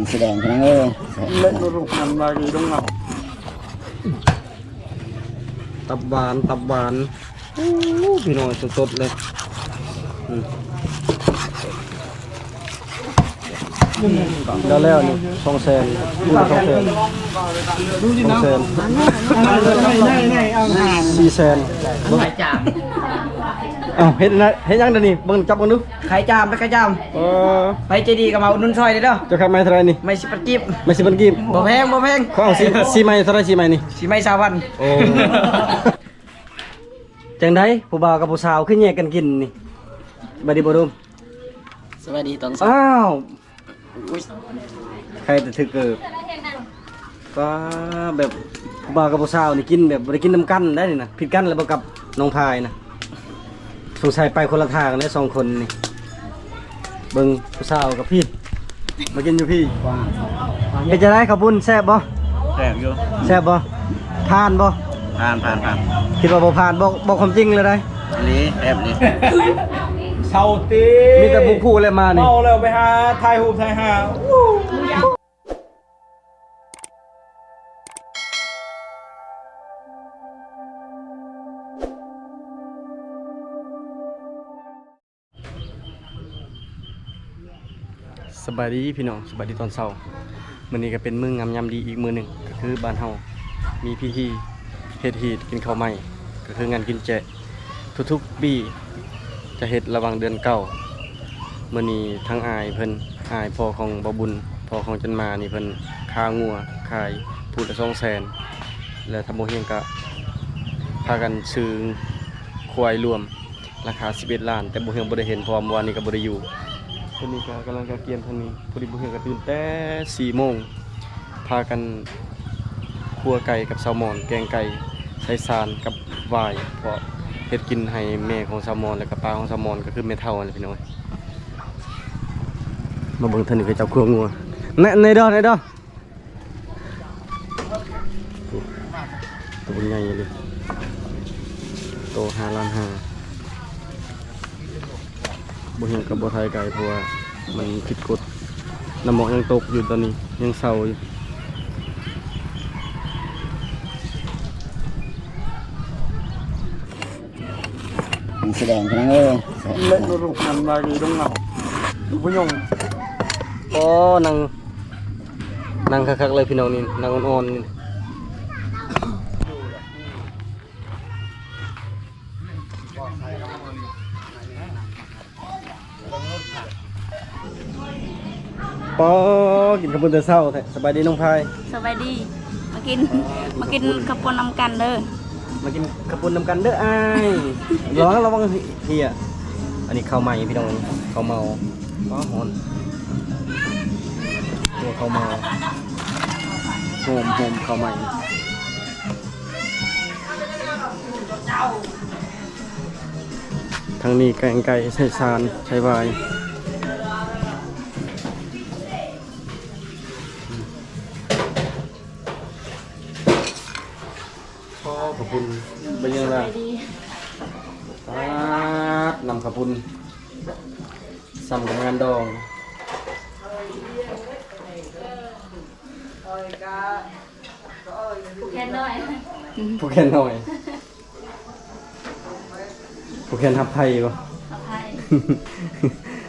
ສີແດງພີ່ນ້ອງເອີຍ ເລັກລູກມັນວ່າດີລົງເອົາ ຕັບຫວານ ຕັບຫວານ ໂອ້ ພີ່ນ້ອງ ສົດໆເລີຍ ອືມ ແລ້ວໆນີ້ ສອງແສນ ສອງແສນ ສອງແສນ ສີ່ແສນ ເບິ່ງ ຂາຍຈາມ ເອົ້າ ເຮັດ ເຮັດຫຍັງດຽວນີ້ ເບິ່ງ ຈັບເບິ່ງດູ ຂາຍຈາມ ໄປຂາຍຈາມ ເອີ ໃຜໃຈດີກໍມາອຸດໜູນຊ່ອຍເດີ ເຈົ້າຂາຍໄມ້ເທົ່າໃດນີ້ ໄມ້ສິບພັນກີບ ໄມ້ສິບພັນກີບ ບໍ່ແພງ ບໍ່ແພງ ເຂົາເອົາສີ ສີໄມ້ເທົ່າໃດ ສີໄມ້ນີ້ ສີໄມ້ຊາວພັນ ໂອ້ ຈັ່ງໃດ ຜູ້ບ່າວກັບຜູ້ສາວຄືແຍກກັນກິນນີ້ ສະບາຍດີບໍ່ໂດມ ສະບາຍດີຕອນເຊົ້າ ອ້າວ ອຸ້ຍ ໃຄແຕ່ຖືກເກີບ ປ້າ ແບບຜູ້ບ່າວກັບຜູ້ສາວນີ້ກິນແບບບໍ່ໄດ້ກິນນຳກັນໄດ໋ນີ້ນະ ຜິດກັນແລ້ວບໍ່ກັບນ້ອງພາຍນະ ສົງໄສໄປຄົນລະທາງເດ້ສອງຄົນນີ້ ເບິ່ງຜູ້ສາວກັບພີ້ ມາກິນຢູ່ພີ້ ເປັນຈັ່ງໃດເຂົ້າປຸ້ນ ແຊບບໍ່? ແຊບຢູ່ ແຊບບໍ່? ຜ່ານບໍ່? ຜ່ານ ຜ່ານ ຜ່ານ ຄິດວ່າບໍ່ຜ່ານ ບອກ ບອກຄວາມຈິງເລີຍໄດ໋ ອີ່ຫຼີ ແຊບດີ ເຊົາຕິ ມີແຕ່ຜູ້ຄູ່ແຫຼະມານີ້ ເມົາແລ້ວໄປຫາຖ່າຍຮູບຖ່າຍຫາ ສະບາຍດີພີ່ນ້ອງ ສະບາຍດີຕອນເຊົ້າ ມື້ນີ້ກໍເປັນມື້ງາມຍາມດີອີກມື້ໜຶ່ງ ກໍຄືບ້ານເຮົາມີພິທີເຮັດຮີດກິນເຂົ້າໃໝ່ ກໍຄືງານກິນແຈະ ທຸກໆປີຈະເຮັດລະຫວ່າງເດືອນເກົ້າ ມື້ນີ້ທາງອ້າຍເພິ່ນ ອ້າຍພໍ່ຂອງບ່າວບຸນ ພໍ່ຂອງຈັນມານີ້ ເພິ່ນຄ້າງົວຂາຍຜູ້ລະສອງແສນ ແລະ ທາງບ່າວຮຽງກະພາກັນຊື້ຄວາຍລວມ ລາຄາສິບເອັດລ້ານ ແຕ່ບໍ່ຮຽງບໍ່ໄດ້ເຫັນ ເພາະວ່າມື້ວານນີ້ກໍບໍ່ໄດ້ຢູ່ ຕອນນີ້ກໍກຳລັງກະກຽມທາງນີ້ ພໍດີບໍ່ຮຽງກໍຕື່ນແຕ່ສີ່ໂມງ ພາກັນຂົ້ວໄກ່ກັບແຊລມອນ ແກງໄກ່ໃສ່ຊານກັບຫວາຍ ເພາະເຮັດກິນໃຫ້ແມ່ຂອງແຊລມອນ ແລ້ວກໍປ້າຂອງແຊລມອນ ກໍຄືແມ່ເຖົ້າຫັ້ນແຫຼະພີ່ນ້ອງ ມາເບິ່ງທາງນີ້ເຂົາເຈົ້າຂົ້ວງົວ ແນ ແນດອ ແນດອ. ໂຕບັກໃຫຍ່ອີ່ຫຼີ ໂຕຫ້າລ້ານຫ້າ ບໍ່ຮຽງກັບບໍ່ຖ່າຍໄກ ເພາະວ່າມັນຜິດກົດ ນ້ຳເໝາະຍັງຕົກຢູ່ຕອນນີ້ ຍັງເຊົາຢູ່. ມັນສະແດງພີ່ນ້ອງເອີຍ ເລັກລູກມັນວ່າດີລົງເອົາ ລູກຜູ້ຍົງ ໂອ້ ນັ່ງ ນັ່ງຄັກໆເລີຍພີ່ນ້ອງນີ້ ນັ່ງອ່ອນໆນີ້ ປໍ ກິນເຂົ້າປຸ້ນແຕ່ເຊົ້າແທ້ ສະບາຍດີນ້ອງພາຍ ສະບາຍດີ ມາກິນ ມາກິນເຂົ້າປຸ້ນນຳກັນເດີ ມາກິນເຂົ້າປຸ້ນນຳກັນເດີອ້າຍ ລະວັງ ລະວັງເຫຍ ອັນນີ້ເຂົ້າໃໝ່ພີ່ນ້ອງ ເຂົ້າເມົາ ວ້າ ຮ້ອນ ໂອ້ ເຂົ້າເມົາ ຫອມ ຫອມເຂົ້າໃໝ່. ທາງນີ້ແກງໄກ່ໃສ່ຊານໃສ່ຫວາຍ ພໍເຂົ້າປຸ້ນເປັນຫຍັງລະ ປາດ ນ້ຳເຂົ້າປຸ້ນ ສ່ຳກັບງານດອງ. ຜູ້ແຂນນ້ອຍ ຜູ້ແຂນນ້ອຍ ຜູ້ແຂນຮັບໄພບໍ່? ຮັບໄພ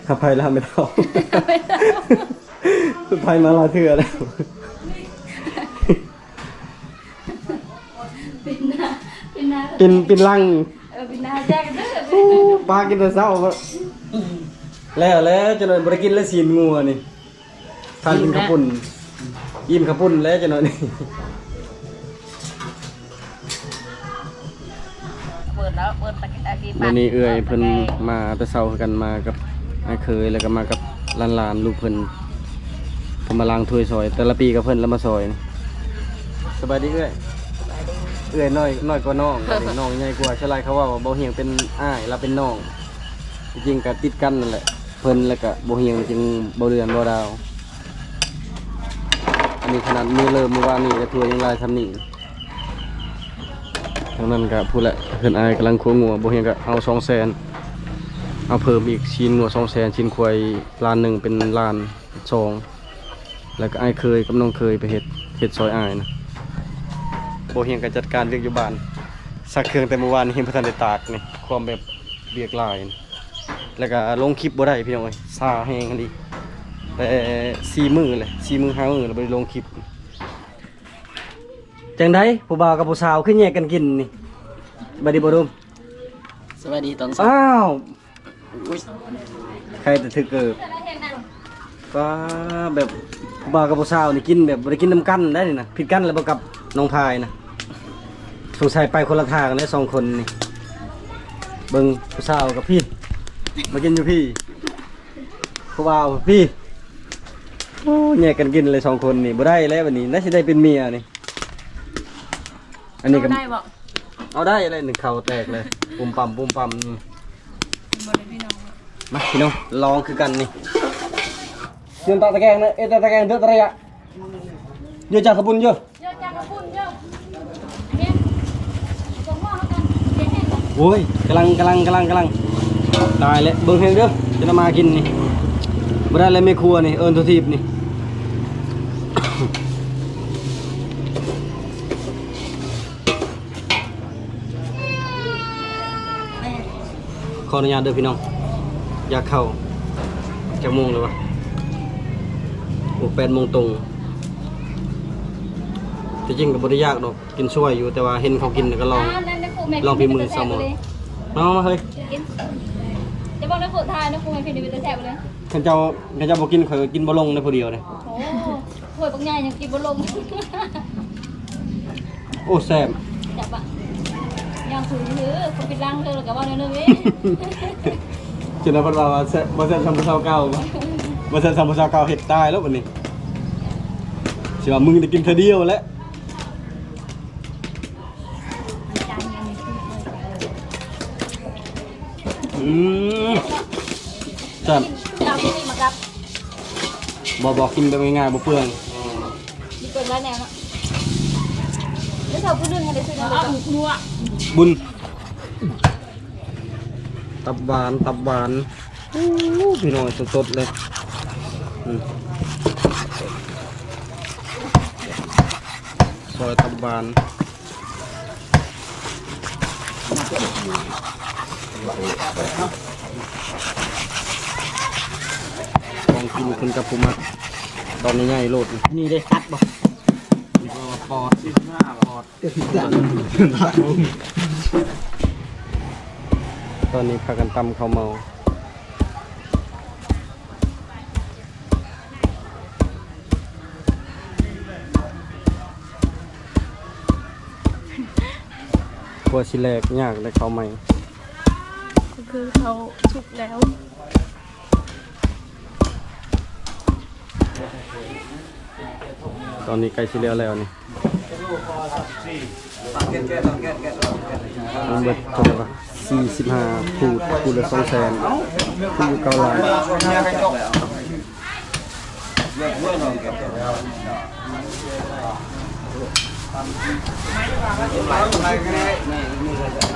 ຮັບໄພລາວແມ່ເຖົ້າ ໄພມາຫຼາຍເທື່ອແລ້ວ ປິ່ນໜ້າ ປິ່ນໜ້າ ປິ່ນ ປິ່ນຫຼັງ ເອີ ປິ່ນໜ້າແຈກເດີ ປາກິນແຕ່ເຊົ້າ ແລ້ວ ແລ້ວ ຈັກໜ້ອຍບໍ່ໄດ້ກິນແລ້ວ ຊີ້ນງົວນີ້. ທ່ານກິນເຂົ້າປຸ້ນ ອີ່ມແລ້ວ ອີ່ມເຂົ້າປຸ້ນແລ້ວຈັກໜ້ອຍນີ້ ເປີດແລ້ວ ເປີດຕະກີ້ ຕະກີ້ ມື້ນີ້ເອື້ອຍເພິ່ນມາແຕ່ເຊົ້າຄືກັນ ມາກັບອ້າຍເຂີຍ ແລ້ວກໍມາກັບຫຼານໆ ລູກເພິ່ນ ເພິ່ນມາລ້າງຖ້ວຍຊ່ອຍ ແຕ່ລະປີກໍເພິ່ນລະມາຊ່ອຍ. ສະບາຍດີເອື້ອຍ ເອື້ອຍນ້ອຍ ນ້ອຍກວ່ານ້ອງ ນ້ອງໃຫຍ່ກວ່າ ສ່ວນຫຼາຍເຂົາເວົ້າວ່າ ເບົາຮຽງເປັນອ້າຍ ລາວເປັນນ້ອງ. ທີ່ຈິງກະຕິດກັນນັ້ນແຫຼະ ເພິ່ນແລ້ວກະບໍ່ຮຽງ ຈຶ່ງບໍ່ເດືອນບໍ່ດາວ. ອັນນີ້ຂະໜາດມື້ເລີ່ມມື້ວານນີ້ ແຕ່ຖ້ວຍຍັງຫຼາຍສ່ຳນີ້. ທາງນັ້ນກະພຸ້ນແຫຼະ ເຮືອນອ້າຍກຳລັງຂົ້ວງົວ ບໍ່ຮຽງກະເອົາສອງແສນ ເອົາເພີ່ມອີກ ຊີ້ນງົວສອງແສນ ຊີ້ນຄວາຍລ້ານໜຶ່ງ ເປັນລ້ານສອງ. ແລ້ວກໍອ້າຍເຂີຍກັບນ້ອງເຂີຍໄປເຮັດ ເຮັດຊ່ອຍອ້າຍນະ. ບໍ່ຮຽງກໍຈັດການວຽກຢູ່ບ້ານ ຊັກເຄື່ອງແຕ່ມື້ວານນີ້ ຍັງບໍ່ທັນໄດ້ຕາກນີ້ ຄວາມແບບວຽກຫຼາຍ. ແລ້ວກໍລົງຄລິບບໍ່ໄດ້ພີ່ນ້ອງເອີຍ ຊາແຮງອີ່ຫຼີ ແຕ່ສີ່ມື້ແຫຼະ ສີ່ມື້ຫ້າມື້ແລ້ວບໍ່ໄດ້ລົງຄລິບ. ຈັ່ງໃດ ຜູ້ບ່າວກັບຜູ້ສາວຄືແຍກກັນກິນນີ້ ບາດນີ້ບໍ່ດຸມ? ສະບາຍດີຕອນເຊົ້າ. ອ້າວ ອຸ້ຍ ໃຄແຕ່ຖືກເກີບ. ປ້າ ແບບຜູ້ບ່າວກັບຜູ້ສາວນີ້ກິນແບບບໍ່ໄດ້ກິນນຳກັນໄດ໋ນີ້ນະ ຜິດກັນແລ້ວບໍ່ກັບນ້ອງພາຍນະ. ສົງໄສໄປຄົນລະທາງເດ້ສອງຄົນນີ້. ເບິ່ງຜູ້ສາວກັບພີ້ ມາກິນຢູ່ພີ້ ຜູ້ບ່າວພີ້. ໂອ້ ແຍກກັນກິນເລີຍສອງຄົນນີ້ ບໍ່ໄດ້ແລ້ວບາດນີ້ ໜ້າຊິໄດ້ເປັນເມຍນີ້. ອັນນີ້ກໍ ເອົາໄດ້ບໍ່? ເອົາໄດ້ເລີຍ ໜຶ່ງເຂົ້າແຕກເລີຍ ປຸ້ມປ້ຳ ປຸ້ມປ້ຳ. ນີ້ ບໍ່ໄດ້ພີ່ນ້ອງ ມາພີ່ນ້ອງ ລອງຄືກັນນີ້. ຍນຕະຕະແກງເນາະ ເອຕະຕະແກງເດີຕະລະຍະ ເຍອະຈັກຂະບຸນເຍອະ. ໂອ້ຍ ກຳລັງ ກຳລັງ ກຳລັງ ກຳລັງ ຕາຍແລ້ວ ເບິ່ງແຮງເດີ ຈະນຳມາກິນນີ້ ບໍ່ໄດ້ແລ້ວແມ່ຄົວນີ້ ເອີ້ນໂຕທີບນີ້. ຂໍອະນຸຍາດເດີພີ່ນ້ອງ ຢາກເຂົ້າ. ຈັກໂມງແລ້ວວະ? ໂອ້ ແປດໂມງຕົງ. ທີ່ຈິງກໍບໍ່ໄດ້ຢາກດອກ ກິນຊ່ວຍຢູ່ ແຕ່ວ່າເຫັນເຂົາກິນແລ້ວກໍລອງ ລອງຝີມືຊາວມົ້ງ. ມາ ມາ ມາເຮີ້ຍ ຈະບອກໃນໂຄດທາຍນະ ຜູ້ໃຫ້ເພິ່ນເປັນຕາແຊບເລີຍ. ຄັນເຈົ້າ ຄັນເຈົ້າບໍ່ກິນ ຂ້ອຍກໍກິນບໍ່ລົງໃນຜູ້ດຽວເດ້. ໂອ້ ຖ້ວຍບັກໃຫຍ່ຍັງກິນບໍ່ລົງ. ໂອ້ ແຊບ ແຊບປະ? ຍ່າງຄື ຄືຄົນປິດຫຼັງເທື່ອ ແລ້ວກໍເວົ້າແນວໜຶ່ງເດ້. ຈົນວ່າເພິ່ນວ່າ ວ່າແຊບ ບໍ່ແຊບສ່ຳຜູ້ສາວເກົ່າ ບໍ່ແຊບສ່ຳຜູ້ສາວເກົ່າ ເຮັດຕາຍແລ້ວບັດນີ້. ຊິວ່າມຶງໄດ້ກິນເທື່ອດຽວແຫຼະ. ອືມ ແຊບ ເອົາທີ່ນີ້ມາກັບ. ບໍ່ ບໍ່ ກິນແບບງ່າຍໆ ບໍ່ເປືອງ. ມີເປີງຫຼາຍແນວເນາະ ແລ້ວເຖົ້າຜູ້ໜຶ່ງຫັ້ນໄດ້ຊື້ແນວໃດ? ບຸນ ຕັບຫວານ ຕັບຫວານ. ໂອ້ ພີ່ນ້ອງ ສົດໆເລີຍ. ອືມ ຊອຍຕັບຫວານ. ຂອງກິນຂຶ້ນກັບຜູ້ມັກ ຕອນໃຫຍ່ໆໂລດ. ນີ້ເດ້ ຕັບບໍ່? ປອດ ປອດ. ຕອນນີ້ພາກັນຕຳເຂົ້າເມົາ. ກວ່າຊິແຫຼກຍາກໄດ້ເຂົ້າໃໝ່ ກໍຄືເຂົ້າສຸກແລ້ວ. ຕອນນີ້ໃກ້ຊິແລ້ວແລ້ວນີ້. ມັນເບິດເທົ່າໃດວະ? ສີ່ສິບຫ້າພູດ ພູດລະສອງແສນ ຄືຢູ່ເກົ້າລ້ານ.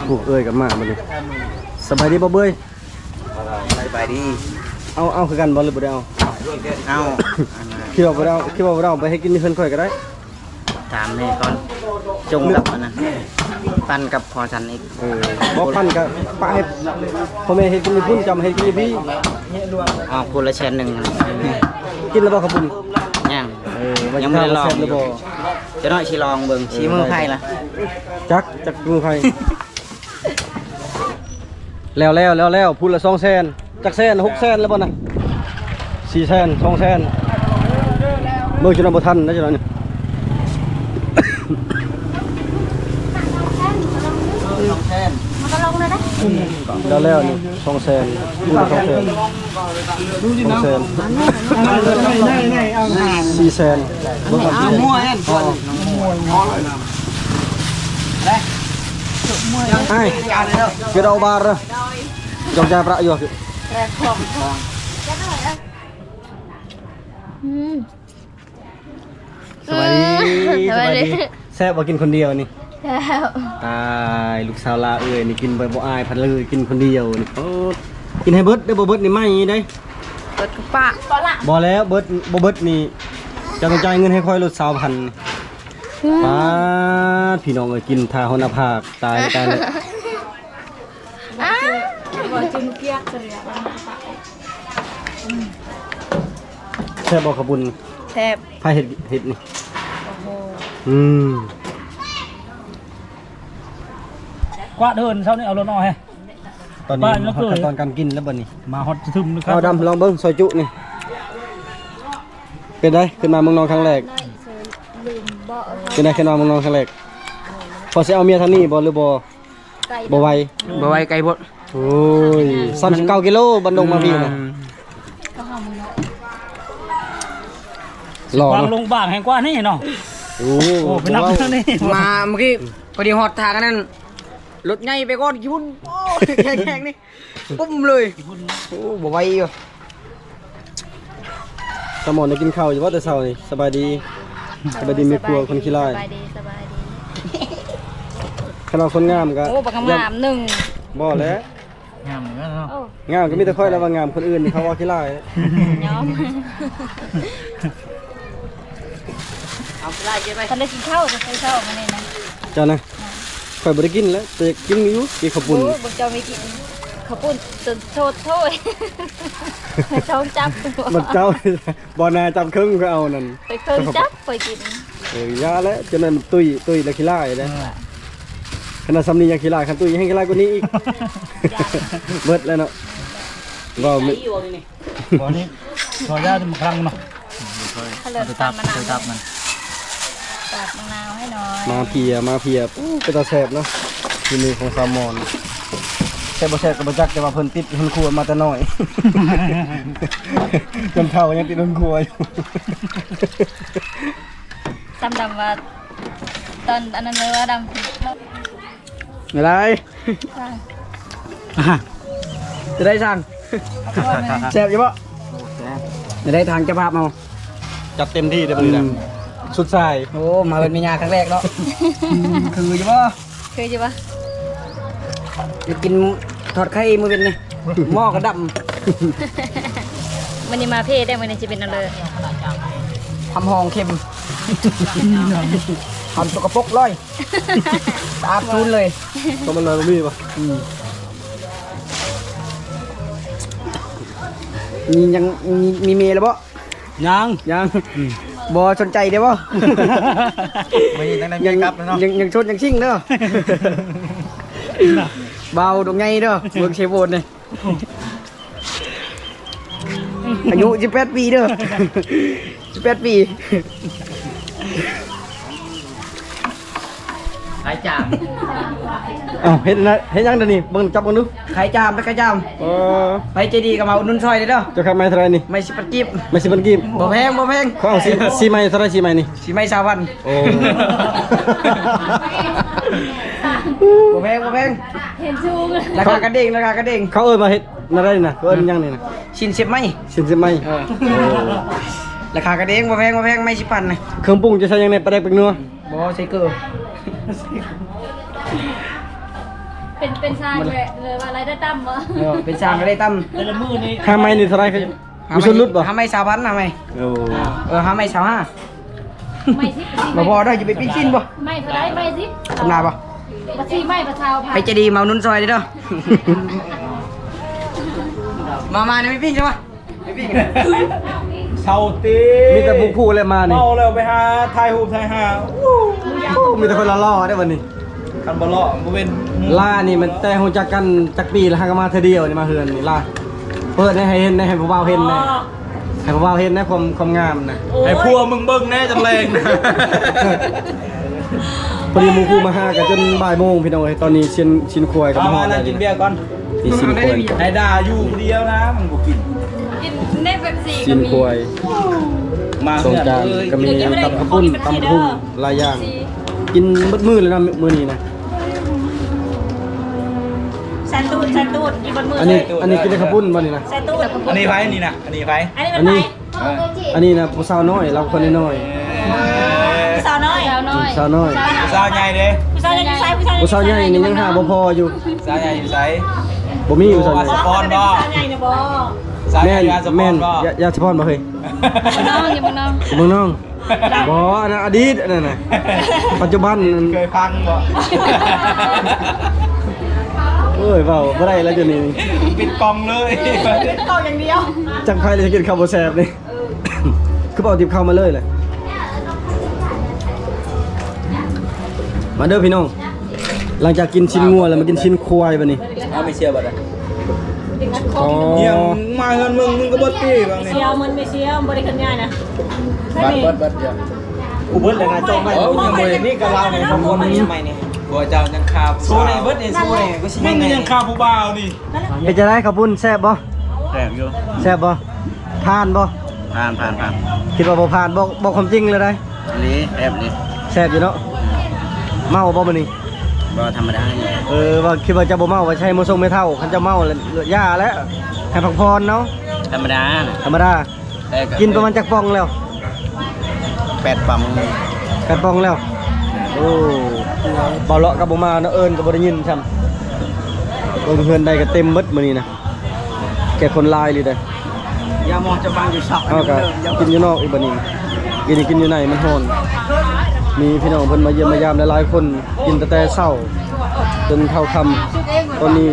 ໂອ້ ເອື້ອຍກັບມາບັດນີ້. ສະບາຍດີບໍ່ເບີຍ? ສະບາຍດີ. ເອົາ ເອົາຄືກັນບໍ່ ຫຼືບໍ່ໄດ້ເອົາ? ເອົາ. ຄິດວ່າບໍ່ໄດ້ເອົາ ຄິດວ່າບໍ່ໄດ້ເອົາ ໄປເຮັດກິນຢູ່ເຮືອນຂ້ອຍກໍໄດ້. ຖາມແມ່ກ່ອນ ຈົງກັບອັນນັ້ນ ປັນກັບພໍ່ສັນອີກ. ເອີ ບໍ່ ປັນກໍປະໃຫ້ພໍ່ແມ່ເຮັດກິນຢູ່ພຸ້ນ ຈຳເຮັດກິນຢູ່ພີ້. ອອກຜູ້ລະແສນໜຶ່ງ. ກິນແລ້ວບໍ່ເຂົ້າປຸ້ນ? ຍັງ. ເອີ ຍັງບໍ່ໄດ້ລອງ. ແຊບຫຼືບໍ່? ຈັກໜ້ອຍຊິລອງເບິ່ງ ເອີ ສີມືໃຜລະ? ຈັກ ຈັກມືໃຜ. ແລ້ວໆ ແລ້ວໆ ພຸ້ນລະສອອງແສນ. ຈັກແສນ? ຫົກແສນແລ້ວບໍ່ນະ? ສີ່ແສນ ສອງແສນ. ເບິ່ງຈົນວ່າບໍ່ທັນນະ ຈັກໜ້ອຍນີ້. ສອງແສນ ມັນກໍລົງແລ້ວເດ້. ແລ້ວໆ ນີ້ ສອງແສນ ພຸ້ນລະສອງແສນ. ສອງແສນ ສີ່ແສນ. ເບິ່ງກ່ອນ ເອົາມົວແມ່ນ ອ້າຍ ເກັບເອົາບາດເດີ ຈອງຈ່າຍປະຢູ່. ອືມ ສະບາຍດີ. ເອີ ສະບາຍດີ. ສະບາຍດີ. ແຊບບໍ່ກິນຄົນດຽວນີ້? ແຊບ. ຕາຍ ລູກສາວລາເອີຍນີ້ ກິນໄປບໍ່ອາຍໃຜເລີຍ ກິນຄົນດຽວນີ້. ໂອ້ ກິນໃຫ້ເບິດເດີ ບໍ່ເບິດນີ້ໄໝ້ເດ້. ເບິດກໍປະ. ບໍ່ແລ້ວ ເບິດ ບໍ່ເບິດນີ້ ເຈົ້າຕ້ອງຈ່າຍເງິນໃຫ້ຂ້ອຍໂລດຊາວພັນ. ປາດ ພີ່ນ້ອງເອີຍ ກິນທ່າຫົວໜ້າຜາກ ຕາຍ ຕາຍແລ້ວ. ແຊບບໍ່ເຂົ້າປຸ້ນ? ແຊບ. ໃຜເຮັດ ເຮັດນີ້? ໂອ້ໂຫ ອືມ ກວາດເດີນເຊົ້ານີ້ ເອົາລົດອອກໃຫ້. ຕອນນີ້ ປາດ ມາຮອດຂັ້ນຕອນການກິນແລ້ວບັດນີ້ ມາຮອດສະທຶມ ເອົາດຳ ລອງເບິ່ງຊອຍຈຸນີ້ ເປັນໃດ? ຂຶ້ນມາເມືອງນອງຄັ້ງແລກ ເປັນໃດ? ຂຶ້ນມາເມືອງນອງຄັ້ງແລກ ພໍຊິເອົາເມຍທາງນີ້ບໍ່ ຫຼືບໍ່? ບໍ່ໄຫວ ບໍ່ໄຫວ ໄກໂພດ. ໂອ້ຍ ສາມສິບເກົ້າກິໂລ ບັນດົງມາພີ້ນະ. ອືມ ຫຼໍ່ເນາະ ວາງລົງບາງແຮງກວ່ານີ້ເນາະ. ໂອ້ ໂອ້ ໄປນັບເທົ່ານີ້ ມາເມື່ອກີ້ ພໍດີຮອດທາງອັນນັ້ນ ລົດໃຫຍ່ໄປກ່ອນ ຂີ້ຝຸ່ນ ໂອ້ ແຂງໆ ນີ້ ປຸ້ມເລີຍ. ໂອ້ ບໍ່ໄຫວຢູ່. ສາວມອນໄດ້ກິນເຂົ້າຢູ່ບໍ່ແຕ່ເຊົ້ານີ້? ສະບາຍດີ ສະບາຍດີແມ່ຄົວຄົນຂີ້ລ້າຍ. ສະບາຍດີ ສະບາຍດີ. ຄັນວ່າຄົນງາມກໍ ໂອ້ ບັກງາມໜຶ່ງ ບໍ່ແຫຼະ ງາມເນາະ. ໂອ້ ງາມກໍມີແຕ່ຂ້ອຍແຫຼະວ່າງາມ ຄົນອື່ນນີ້ເຂົາວ່າຂີ້ລ້າຍ. ຍອມ ເອົາຂີ້ລ້າຍເກັບໄວ້. ຄັນໄດ້ກິນເຂົ້າແຕ່ເຊົ້າມານີ້ນະ ເຈົ້ານະ. ຂ້ອຍບໍ່ໄດ້ກິນແຫຼະ ແຕ່ຢາກກິນຢູ່ ກິນເຂົ້າປຸ້ນ. ໂອ້ ບັກເຈົ້າມີກິນເຂົ້າປຸ້ນຈົນໂທດໂທດ ໃຫ້ທ້ອງຈັບ. ບັກເຈົ້າ ບໍ່ໜ້າຈັບເຄິ່ງກໍເອົານັ້ນ ໄປເຄິ່ງຈັບຂ້ອຍກິນ. ເອີ ຢ່າແຫຼະ ຈົນນັ້ນຕຸ້ຍ ຕຸ້ຍແລ້ວຂີ້ລ້າຍເດ້. ເອີ ຂະໜາດສ່ຳນີ້ຍັງຂີ້ລ້າຍ ຄັນຕຸ້ຍແຮງຂີ້ລ້າຍກວ່ານີ້ອີກ. ເບິດແລ້ວເນາະ ເວົ້າ ບໍ່ນີ້ ຂໍຢາມາຄັ້ງເນາະ. ຂະເລີດຕຳມະນາວ ຕຳມັນ ຕຳມະນາວໃຫ້ໜ້ອຍ. ມາເພຍ ມາເພຍ ອູ້ ເປັນຕາແຊບເນາະ ຝີມືຂອງສາວມອນ. ແຊບບໍ່ແຊບກໍບໍ່ຈັກ ແຕ່ວ່າເພິ່ນຕິດເຮືອນຄົວມາແຕ່ນ້ອຍ ຈົນເຖົ້າຍັງຕິດເຮືອນຄົວຢູ່. ຕຳດຳວ່າ ຕອນອັນນັ້ນເລີຍວ່າດຳ ໄດ້ ອ່າ ຈະໄດ້ສັ່ງ ແຊບຢູ່ບໍ່? ໂອ້ ແຊບ. ຈະໄດ້ທາງເຈົ້າພາບເຮົາ ຈັດເຕັມທີ່ເດີມື້ນີ້ນະ. ອືມ ສຸດສາຍ. ໂອ້ ມາເຮືອນແມ່ຍ່າຄັ້ງແລກເນາະ. ອືມ ຄືຢູ່ບໍ່? ຄືຢູ່ບໍ່? ໄດ້ກິນທອດໄຂ່ມື້ເວັນນີ້ ໝໍ້ກໍດຳ. ມື້ນີ້ມາເພແດ່ ມື້ນີ້ຊິເປັນແນວໃດ? ຄວາມຫ້ອງເຄັມ ຄວາມສົກກະປົກລອຍ. ສະອາດສູນເລີຍ ກໍມັນລອຍບໍ່ມີບໍ່? ອືມ ມີຍັງ ມີ ມີເມຍແລ້ວບໍ່? ຍັງ ຍັງ. ອືມ ບໍ່ສົນໃຈເດ້ບໍ່? ມື້ນີ້ຕ້ອງໄດ້ເມຍກັບແລ້ວເນາະ. ຍັງ ຍັງ ຍັງໂສດຍັງຊິງເດີ ບ່າວດອກໃຫຍ່ເດີ ເມືອງເຊໂວນນີ້. ອາຍຸສິບແປດປີເດີ ສິບແປດປີ. ຂາຍຈາມ. ເອົ້າ ເຮັດນະ ເຮັດຫຍັງດຽວນີ້? ເບິ່ງ ຈັບເບິ່ງດູ. ຂາຍຈາມ ໄປຂາຍຈາມ. ເອີ ໃຜໃຈດີກໍມາອຸດໜູນຊ່ອຍເດີ. ເຈົ້າຂາຍໄມ້ເທົ່າໃດນີ້? ໄມ້ສິບພັນກີບ. ໄມ້ສິບພັນກີບ. ບໍ່ແພງ ບໍ່ແພງ. ຂ້ອຍເອົາ ສີ ສີໄມ້ເທົ່າໃດ? ສີໄມ້ນີ້ ສີໄມ້ຊາວພັນ. ໂອ້ ບໍ່ແພງ ບໍ່ແພງ. ເຫັນສູງ ລາຄາກະເດ້ງ ລາຄາກະເດ້ງ. ເຂົາເອີ້ນວ່າເຮັດແນວໃດນະ? ເອີ້ນຫຍັງນີ້ນະ? ຊິນເສບໄມ້. ຊິນເສບໄມ້. ເອີ ລາຄາກະເດ້ງ ບໍ່ແພງ ບໍ່ແພງ ໄມ້ສິບພັນນະ. ເຄື່ອງປຸງຈະໃສ່ຫຍັງແດ່? ປາແດກ ແປ້ງນົວ. ບໍ່ ໃສ່ເກືອ. ເປັນ ເປັນຊ່າງແຫຼະ ຫຼືວ່າລາຍໄດ້ຕ່ຳບໍ່? ເອີ ເປັນຊ່າງລາຍໄດ້ຕ່ຳ. ແຕ່ລະມື້ນີ້ ຫ້າໄມ້ນີ້ເທົ່າໃດ? ມີສ່ວນຫຼຸດບໍ່? ຫ້າໄມ້ຊາວພັນ ຫ້າໄມ້. ໂອ້ ເອີ ຫ້າໄມ້ຊາວຫ້າ. ໄມ້ສິບ ບໍ່ພໍເດີ ຈະໄປປີ້ງຊີ້ນບໍ່? ໄມ້ເທົ່າໃດ? ໄມ້ສິບ ທຳນາບໍ່? ບໍ່ ສີ່ໄມ້ ບໍ່ຊາວພັນ. ໃຜໃຈດີມາອຸດໜູນຊ່ອຍເດີ. ມາ ມາ ໄປປີ້ງຊະວະ ໄປປີ້ງ. ເຊົາຕິ ມີແຕ່ຜູ້ຜູ້ແຫຼະມານີ້ ເມົາແລ້ວໄປຫາຖ່າຍຮູບຖ່າຍຫາ. ໂອ້ ມີແຕ່ຄົນຫຼໍ່ໆເດ້ບັດນີ້. ຄັນບໍ່ເລາະບໍ່ເປັນ. ລານີ້ມັນແຕ່ຮູ້ຈັກກັນຈັກປີແລ້ວ ຫາກໍມາເທື່ອດຽວນີ້ ມາເຮືອນນີ້ລາ. ເປີດໃຫ້ເຫັນແດ່ ໃຫ້ຜູ້ບ່າວເຫັນແດ່ ໃຫ້ຜູ້ບ່າວເຫັນແດ່ ຄວາມ ຄວາມງາມນະ. ໂອ້ຍ ໃຫ້ຜົວມຶງເບິ່ງແດ່ຈັກແລງນະ. ພໍດີໝູ່ຄູ່ມາຫາກັນຈົນບ່າຍໂມງພີ່ນ້ອງເອີຍ. ຕອນນີ້ຊີ້ນ ຊີ້ນຄວາຍກໍມາຮອດແລ້ວ. ມາ ມາກິນເບຍກ່ອນ. ນີ້ຊີ້ນຄວາຍ ໃຫ້ດ່າຢູ່ຜູ້ດຽວນະ ມັນບໍ່ກິນ. ກິນໃນເປັບຊີ ຊີ້ນຄວາຍ ມາ ສອງຈານ ເຮືອນເລີຍ ກໍມີ ກິນ ຕຳເຂົ້າປຸ້ນ ຕຳບັກຫຸ່ງ ຫຼາຍຢ່າງ. ກິນເບິດມື້ເລີຍເນາະ ມື້ນີ້ນະ. ແຊນຕູດ ແຊນຕູດ ກິນເບິດມື້. ອັນນີ້ ເລີຍ ອັນນີ້ກິນແຕ່ເຂົ້າປຸ້ນບໍ່ນີ້ນະ? ແຊນຕູດ. ອັນນີ້ໃຜນີ້ນະ? ອັນນີ້ໃຜ? ອັນນີ້ ອັນນີ້ ເອີ ອັນນີ້ນະ ຜູ້ສາວນ້ອຍ ລາວຄົນນ້ອຍໆ. ເອີ ຜູ້ສາວນ້ອຍ ຜູ້ສາວນ້ອຍ ຜູ້ສາວໃຫຍ່ເດ້. ຜູ້ສາວໃຫຍ່ຢູ່ໃສ? ຜູ້ສາວໃຫຍ່ນີ້ຍັງຫາບໍ່ພໍຢູ່. ສາວໃຫຍ່ຢູ່ໃສ? ບໍ່ມີຢູ່ສາວໃຫຍ່. ໂອ້ ສາວໃຫຍ່ນະບໍ່? ແມ່ນ ແມ່ນ ຢາ ຢາສະພອນບໍ່ເຮີ້ຍ? ເມືອງນອງ ຢູ່ເມືອງນອງ ເມືອງນອງ ບໍ່ ອັນນັ້ນອະດີດ ອັນນັ້ນນະ ປັດຈຸບັນ ເຄີຍຟັງບໍ່? ໂອ້ຍ ເວົ້າບໍ່ໄດ້ແລ້ວ ດຽວນີ້ ປິດກ້ອງເລີຍ ເອົາຢ່າງດຽວ ຈັກໃຜລະຈະກິນເຂົ້າບໍ່ແຊບນີ້ ຄືບໍ່ເອົາຕິບເຂົ້າມາເລີຍລະ ມາເດີພີ່ນ້ອງ ຫຼັງຈາກກິນຊີ້ນງົວແລ້ວ ມາກິນຊີ້ນຄວາຍບັດນີ້ ເອົາ ໄມ່ເຊຍບັດ ອໍ ມາເຮືອນມຶງ ມຶງກໍບໍ່ຕີບາດນີ້ ເຊຍ ມັນໄມ່ເຊຍ ບໍ່ໄດ້ຂຶ້ນຍາຍນະ ບັດ ບັດ ບັດ ເດ ກູເບິດແລ້ວນະ ຈ້ອງໃໝ່ ເອີ ຍັງບໍ່ໄດ້ ນີ້ກໍລາວນີ້ ສອງຄົນນີ້ໃໝ່ນີ້ ຜົວເຈົ້າຍັງຄາຜູ້ສາວ ໂຊໄດ້ເບິດນີ້ ໂຊໄດ້ ກູຊິຍິງ ຍັງຄາຜູ້ບ່າວນີ້ ເປັນຈັ່ງໃດເຂົ້າປຸ້ນ ແຊບບໍ່? ແຊບຢູ່ ແຊບບໍ່? ຜ່ານບໍ່? ຜ່ານ ຜ່ານ ຜ່ານ ຄິດວ່າບໍ່ຜ່ານ ບອກ ບອກຄວາມຈິງເລີຍໄດ໋ ອີ່ຫຼີ ແຊບອີ່ຫຼີ ແຊບຢູ່ເນາະ ເມົາບໍ່ມື້ນີ້? ບໍ່ ທຳມະດາຢູ່ ເອີ ວ່າຄິດວ່າຈະບໍ່ເມົາ ວ່າຊິໃຫ້ມາສົ່ງແມ່ເຖົ້າ ຄັນເຈົ້າເມົາແລ້ວຢ່າແລ້ວ ໃຫ້ພັກຜ່ອນເນາະ ທຳມະດານະ ທຳມະດາ ແຕ່ກໍ ກິນປະມານຈັກປ່ອງແລ້ວ? ແປດປ່ອງ ແປດປ່ອງແລ້ວ ໂອ້ ເບົາເລາະກໍບໍ່ມາເນາະ ເອີ້ນກໍບໍ່ໄດ້ຍິນຊ້ຳ ເບິ່ງເຮືອນໃດກໍເຕັມເບິດມື້ນີ້ນະ ແຂກຄົນຫຼາຍອີ່ຫຼີເດ້ ຢ່າມອງຈະບັງຢູ່ຊອກ ເຮົາກໍກິນຢູ່ນອກອີກບັດນີ້ ກິນ ກິນຢູ່ໃນມັນຮ້ອນ ມີພີ່ນ້ອງເພິ່ນມາຢ້ຽມມາຢາມຫຼາຍໆຄົນ ກິນຕັ້ງແຕ່ເຊົ້າຈົນເທົ່າຄ່ຳ ຕອນນີ້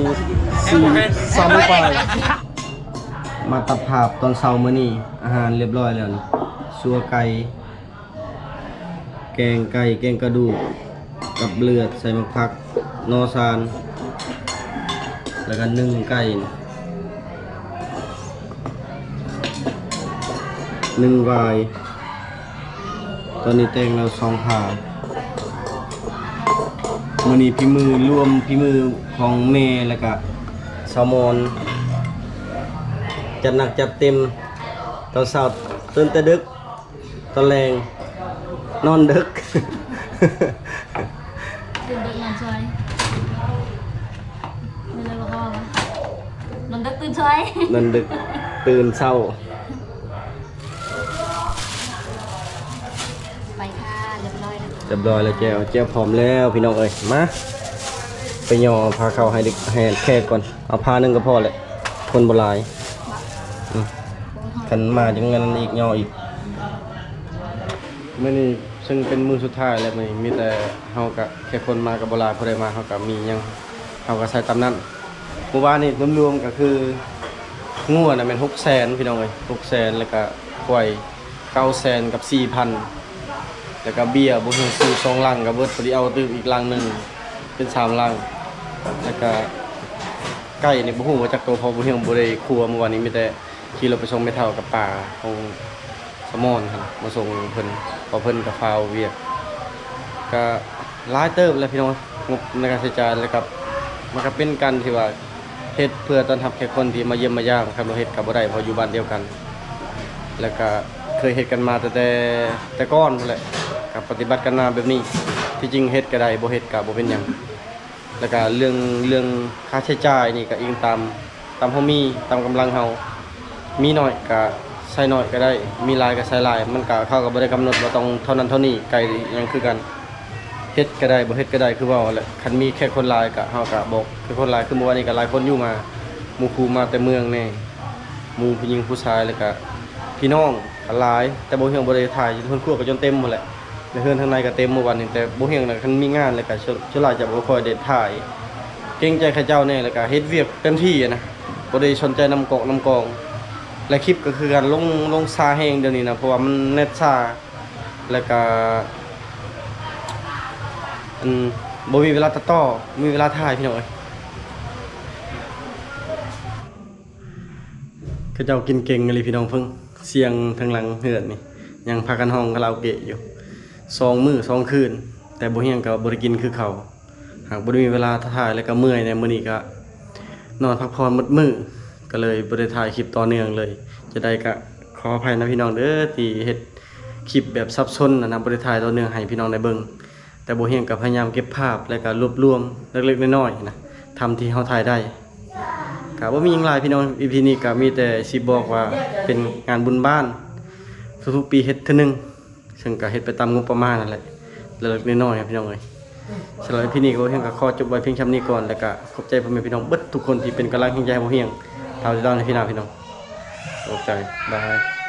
ສີ່ ສາມໂມງປາຍ ມາຕັດພາບຕອນເຊົ້າມື້ນີ້ ອາຫານລຽບຮ້ອຍແລ້ວນີ້ ຊົ່ວໄກ່ ແກງໄກ່ ແກງກະດູກ ກັບເລືອດ ໃສ່ໝາກຜັກ ໜໍ່ຊານ ແລ້ວກະໜຶ້ງໄກ່ ໜຶ້ງຫວາຍ ຕອນນີ້ແຕ່ງແລ້ວສອງພາ ມື້ນີ້ຝີມືລວມ ຝີມືຂອງແມ່ ແລ້ວກະສາວມອນ ຈັດໜັກຈັດເຕັມ ຕອນເຊົ້າຕື່ນແຕ່ດຶກ ຕອນແລງນອນດຶກ ຕື່ນດຶກນອນສວຍ ນອນດຶກຕື່ນສວຍ ນອນດຶກຕື່ນເຊົ້າ ໄປຄ່ະ ລຽບຮ້ອຍແລ້ວ ລຽບຮ້ອຍແລ້ວ ແຈ່ວ ແຈ່ວພ້ອມແລ້ວພີ່ນ້ອງເອີຍ ມາ ໄປຍໍພາເຂົ້າໃຫ້ເດັກ ໃຫ້ແຂກກ່ອນ ເອົາພາໜຶ່ງກໍພໍແຫຼະ ຄົນບໍ່ຫຼາຍ ອືມ ຄັນມາຈັ່ງນັ້ນອີກ ຍໍອີກ ມື້ນີ້ເຊິ່ງເປັນມື້ສຸດທ້າຍແລ້ວ ມື້ນີ້ມີແຕ່ເຮົາກະແຂກຄົນມາກໍບໍ່ຫຼາຍ ຜູ້ໃດມາເຮົາກະມີຫຍັງເຮົາກະໃສ່ຕາມນັ້ນ ມື້ວານນີ້ລວມໆກໍຄືງົວນະແມ່ນຫົກແສນພີ່ນ້ອງເອີຍ ຫົກແສນ ແລ້ວກະຄວາຍເກົ້າແສນກັບສີ່ພັນ ແລ້ວກະເບຍບໍ່ຮູ້ຊື້ສອງລັງກໍເບິດ ພໍດີເອົາຕື່ມອີກລັງໜຶ່ງເປັນສາມລັງ ແລ້ວກະໄກ່ນີ້ບໍ່ຮູ້ວ່າຈັກໂຕ ເພາະບໍ່ຮູ້ ບໍ່ໄດ້ຄົວ ມື້ວານນີ້ມີແຕ່ ຂີ່ລົດໄປສົ່ງແມ່ເຖົ້າກັບປ້າຂອງສະໝອນຫັ້ນ ມາສົ່ງເພິ່ນ ເພາະເພິ່ນກໍຟ້າວວຽກ ກໍຫຼາຍເຕີບແຫຼະພີ່ນ້ອງ ງົບໃນການໃຊ້ຈ່າຍ ແລ້ວກໍມັນກໍເປັນການທີ່ວ່າເຮັດເພື່ອຕ້ອນຮັບແຂກຄົນທີ່ມາຢ້ຽມມາຢາມ ຄັນບໍ່ເຮັດກໍບໍ່ໄດ້ ເພາະຢູ່ບ້ານດຽວກັນ ແລ້ວກໍເຄີຍເຮັດກັນມາຕັ້ງແຕ່ ແຕ່ກ່ອນພຸ້ນແຫຼະ ກໍປະຕິບັດກັນມາແບບນີ້ ທີ່ຈິງເຮັດກໍໄດ້ ບໍ່ເຮັດກໍບໍ່ເປັນຫຍັງ. ແລ້ວກະເລື່ອງ ເລື່ອງຄ່າໃຊ້ຈ່າຍນີ້ກະອີງຕາມ ຕາມເຮົາມີ ຕາມກຳລັງເຮົາ ມີໜ້ອຍກະໃຊ້ໜ້ອຍກະໄດ້ ມີຫຼາຍກະໃຊ້ຫຼາຍ ມັນກະ ເຂົາກະບໍ່ໄດ້ກຳນົດວ່າຕ້ອງເທົ່ານັ້ນເທົ່ານີ້ ໄກ່ຫຍັງຄືກັນ ເຮັດກະໄດ້ ບໍ່ເຮັດກະໄດ້ ຄືເວົ້າຫັ້ນແຫຼະ ຄັນມີແຂກຄົນຫຼາຍກະ ເຮົາກະບອກ ແຂກຄົນຫຼາຍ ຄືມື້ວານນີ້ກະຫຼາຍຄົນຢູ່ ມາ ໝູ່ຄູ່ມາແຕ່ເມືອງແດ່ ໝູ່ຜູ້ຍິງຜູ້ຊາຍ ແລ້ວກະພີ່ນ້ອງກະຫຼາຍ ແຕ່ບໍ່ ເຮົາບໍ່ໄດ້ຖ່າຍ ເຮືອນຄົວກະຈົນເຕັມພຸ້ນແຫຼະ. ໃນເຮືອນທາງໃນກໍເຕັມມື້ວານນີ້ ແຕ່ບໍ່ຮຽງນະ ຄັນມີງານແລ້ວກໍ ສ່ວນ ສ່ວນຫຼາຍຈະບໍ່ຄ່ອຍໄດ້ຖ່າຍ ເກງໃຈເຂົາເຈົ້າແດ່ ແລ້ວກໍເຮັດວຽກເຕັມທີ່ນະ ບໍ່ໄດ້ສົນໃຈນຳກອກນຳກອງ ແລະ ຄລິບກໍຄືກັນ ລົງ ລົງຊ້າແຮງດຽວນີ້ນະ ເພາະວ່າມັນແນັດຊ້າ ແລ້ວກໍ ອັນ ບໍ່ມີເວລາຕັດຕໍ່ ບໍ່ມີເວລາຖ່າຍ ພີ່ນ້ອງເອີຍ. ເຂົາເຈົ້າກິນເກັ່ງອີ່ຫຼີພີ່ນ້ອງເພິ່ງ ສຽງທາງຫຼັງເຮືອນນີ້ ຍັງພາກັນຮ້ອງຄາຣາໂອເກະຢູ່ ສອງມື້ສອງຄືນ ແຕ່ບໍ່ຮຽງກໍບໍ່ໄດ້ກິນຄືເກົ່າ ຫາກບໍ່ໄດ້ມີເວລາຖ່າຍ ແລ້ວກໍເມື່ອຍແດ່ ມື້ນີ້ກໍນອນພັກຜ່ອນໝົດມື້ ກໍເລີຍບໍ່ໄດ້ຖ່າຍຄລິບຕໍ່ເນື່ອງເລີຍ ຈະໄດ້ກໍຂໍອະໄພນຳພີ່ນ້ອງເດີ ທີ່ເຮັດຄລິບແບບສັບສົນຫັ້ນນະ ບໍ່ໄດ້ຖ່າຍຕໍ່ເນື່ອງໃຫ້ພີ່ນ້ອງໄດ້ເບິ່ງ. ແຕ່ບໍ່ຮຽງກໍພະຍາຍາມເກັບພາບ ແລະກໍລວບລວມເລັກໆນ້ອຍໆນະ ທຳທີ່ເຮົາຖ່າຍໄດ້ ກໍບໍ່ມີຫຍັງຫຼາຍພີ່ນ້ອງ ອີພີນີ້ກໍມີແຕ່ຊິບອກວ່າເປັນງານບຸນບ້ານ ທຸກໆປີເຮັດເທື່ອໜຶ່ງ ເຊິ່ງກໍເຮັດໄປຕາມງົບປະມານນັ້ນແຫຼະ ເລັກໆນ້ອຍໆນະພີ່ນ້ອງເອີຍ. ສຳລັບອີພີນີ້ກໍບໍ່ຮຽງກໍຂໍຈົບໄວ້ພຽງຊ່ຳນີ້ກ່ອນ ແລະກໍຂອບໃຈພໍ່ແມ່ພີ່ນ້ອງເບິດທຸກຄົນທີ່ເປັນກຳລັງແຮງໃຈໃຫ້ບໍ່ຮຽງ ຖ້າຕິດຕາມໃນພີໜ້າພີ່ນ້ອງ. ຂອບໃຈ ບາຍ.